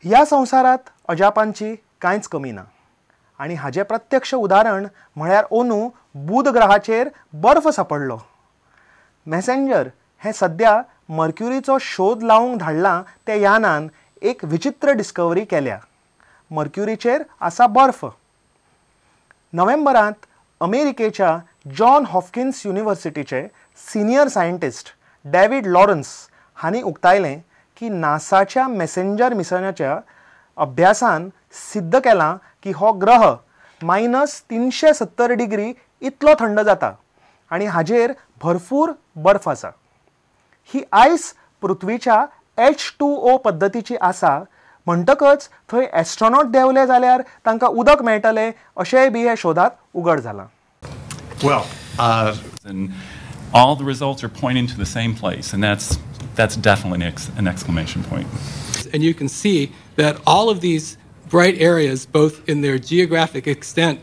ह्या संवसारांत अजापांची कांयच कमी ना आनी हाजें प्रत्यक्ष उदाहरण म्हळ्यार ओनू बुध ग्रहाचेर बर्फ सांपडलो. मॅसेंजर हें सद्या मर्क्युरीचो शोध लावंक धाडलां त्या यानान एक विचित्र डिस्कवरी केल्या. मर्क्युरीचेर आसा बर्फ. नोव्हेंबरांत अमेरिकेच्या जॉन हॉपकिन्स युनिव्हर्सिटीचे सिनियर सायंटिस्ट डॅव्हिड लॉरन्स हांणी उक्तायलें की नासाच्या मॅसेंजर मिशनाच्या अभ्यासान सिद्ध केलां की हो ग्रह -370 डिग्री इतलो थंड जाता आनी हाजेर भरपूर बर्फ आसा. ही आयस पृथ्वीच्या H2O पद्दतीची आसा, म्हणटकच थंय एस्ट्रॉनॉट देंवले जाल्यार तांकां उदक मेळटलें अशेंय बी हे शोधात उगड जालां. Well, and all the results are pointing to the same place, and that's definitely an exclamation point. And you can see that all of these bright areas, both in their geographic extent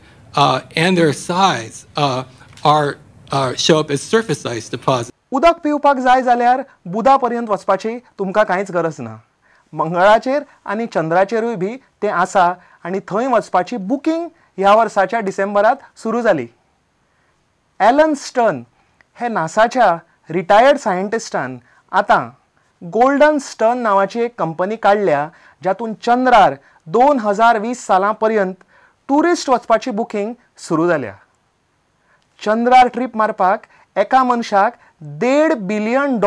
and their size, show up as surface ice deposits. उदक पिवपाक जाय जाल्यार बुधा पर्यंत वचपाची तुमकां कांयच गरज ना. मंगळाचेर आनी चंद्राचेरूय बी तें आसा आनी थंय वचपाची बुकींग ह्या वर्साच्या डिसेंबरांत सुरू जाली. एलन स्टर्न हे नासाच्या रिटायर्ड सायंटिस्टान आतां गोल्डन स्टर्न नांवाची एक कंपनी काडल्या, जातून चंद्रार 2020 सालां पर्यंत ट्युरिस्ट वचपाची बुकींग सुरू जाल्या. चंद्रार ट्रीप मारपाक एका मनशाक $1.5 बिलियन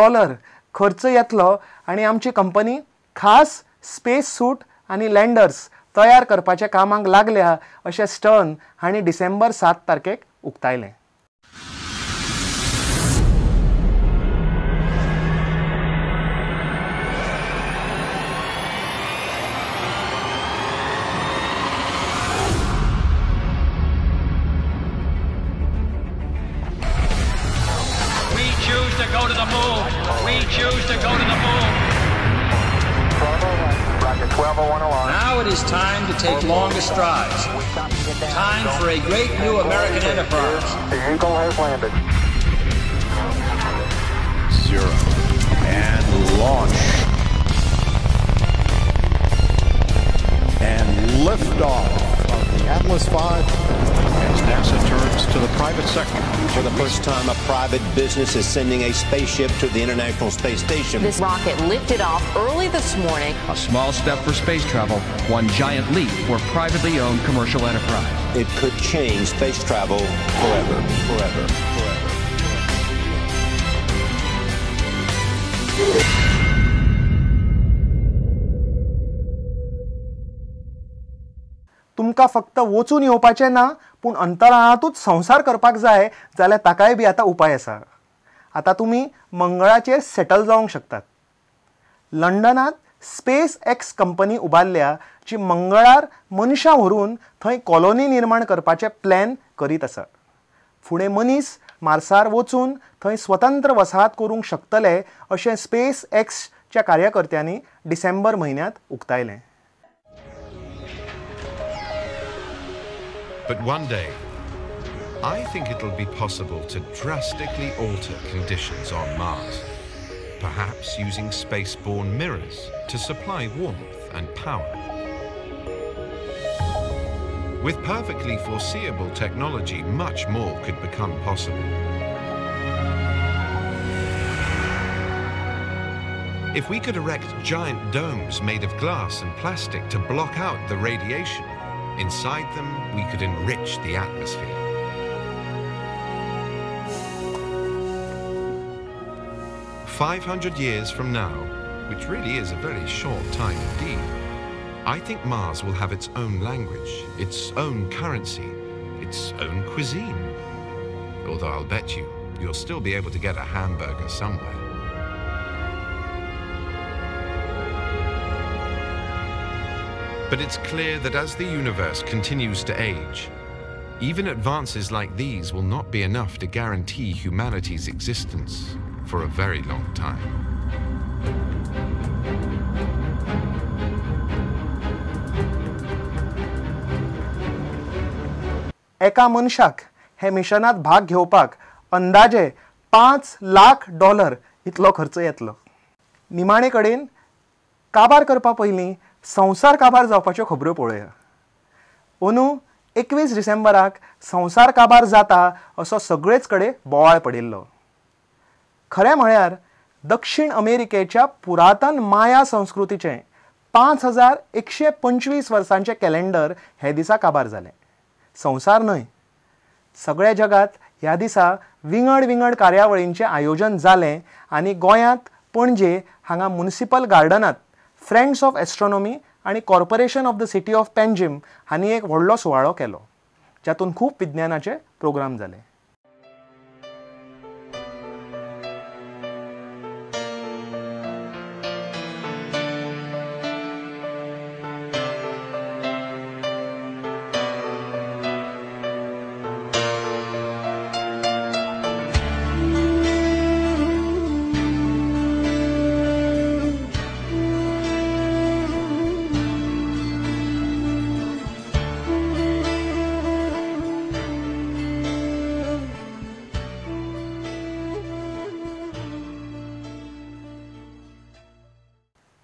खर्च येतलो आनी आमची कंपनी खास स्पेस सूट आनी लँडर्स तयार करपाच्या कामाक लागल्या अशें स्टर्न हांणी डिसेंबर 7 तारखेक उक्तायलें. Go to the moon. We choose to go to the moon. Now it is time to take longer strides. Time for a great new American enterprise. The Eagle has landed. 0 and launch. And liftoff of the Atlas V. As NASA turns to the private sector. For the first time, a private business is sending a spaceship to the International Space Station. This rocket lifted off early this morning. A small step for space travel, one giant leap for privately owned commercial enterprise. It could change space travel forever, forever, forever. तुमकां फक्त वचून येवपाचें ना, पूण अंतराळांतूच संवसार करपाक जाय जाल्यार ताकाय बी आतां उपाय आसा. आतां तुमी मंगळाचेर सेटल जावंक शकतात. लंडनांत स्पेस एक्स कंपनी उबारल्या जी मंगळार मनशां व्हरून थंय कॉलोनी निर्माण करपाचें प्लॅन करीत आसा. फुडें मनीस मार्सार वचून थंय स्वतंत्र वसाहत करूंक शकतले अशें स्पेस एक्सच्या कार्यकर्त्यांनी डिसेंबर म्हयन्यांत उक्तायलें. But one day, I think it'll be possible to drastically alter conditions on Mars, perhaps using space-borne mirrors to supply warmth and power. With perfectly foreseeable technology, much more could become possible. If we could erect giant domes made of glass and plastic to block out the radiation, inside them, we could enrich the atmosphere. 500 years from now, which really is a very short time indeed, I think Mars will have its own language, its own currency, its own cuisine. Although I'll bet you, you'll still be able to get a hamburger somewhere. But it's clear that as the universe continues to age, even advances like these will not be enough to guarantee humanity's existence for a very long time. एका मनशाक हे मिशनात भाग घेवपाक अंदाजे $5 लाख इतलो खर्च येतलो. निमाणे कडेन काबार करपा पयलीं संवसार काबार जावपाच्यो खबऱ्यो पळोवया. अंदू 21 डिसेंबराक संवसार काबार जाता असो सगळेच कडेन बोवाळ पडिल्लो. खरें म्हळ्यार दक्षिण अमेरिकेच्या पुरातन माया संस्कृतीचें 5125 वर्सांचें कॅलेंडर हे दिसा काबार जालें. संवसार न्हय, सगळ्या जगांत ह्या दिसा विंगड विंगड कार्यावळींचें आयोजन जालें आनी गोंयांत पणजे हांगा म्युनिसिपल गार्डनांत फ्रेंड्स ऑफ एस्ट्रॉनॉमी आनी corporation of the city of Panjim हांणी एक व्हडलो सुवाळो केलो, जातूंत खूब विज्ञानाचे प्रोग्राम जाले.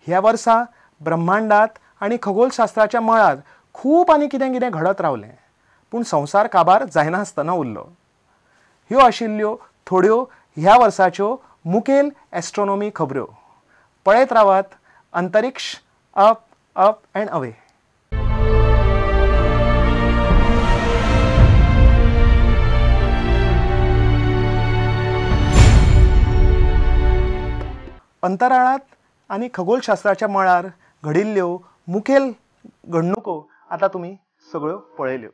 ह्या वर्सा ब्रह्मांडात आनी खगोलशास्त्राच्या मळार खूब आनी कितें कितें घडत रावलें, पूण संवसार काबार जायनासतना उरलो. ह्यो आशिल्ल्यो थोड्यो ह्या वर्साच्यो मुखेल एस्ट्रॉनॉमी खबऱ्यो. पळयत रावात अंतरिक्ष अप अप अँड अवे. अंतराळात आनी खगोलशास्त्राच्या मळार घडिल्ल्यो मुखेल घडणुको आतां तुमी सगळ्यो पळयल्यो.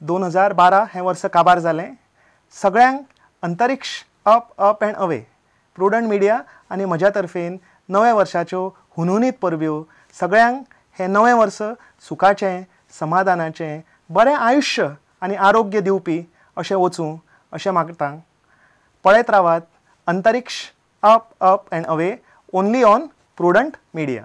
2012 हें वर्स काबार जालें. सगळ्यांक अंतरिक्ष up up and away Prudent Media आनी म्हज्या तर्फेन नव्या वर्साच्यो हुनहुनीत परब्यो. सगळ्यांक हें नवें वर्स सुखाचें, समाधानाचें, बरें आयुश्य आनी आरोग्य दिवपी अशें वचूं अशें मागता. पळयत रावात अंतरिक्ष up up and away only on Prudent Media.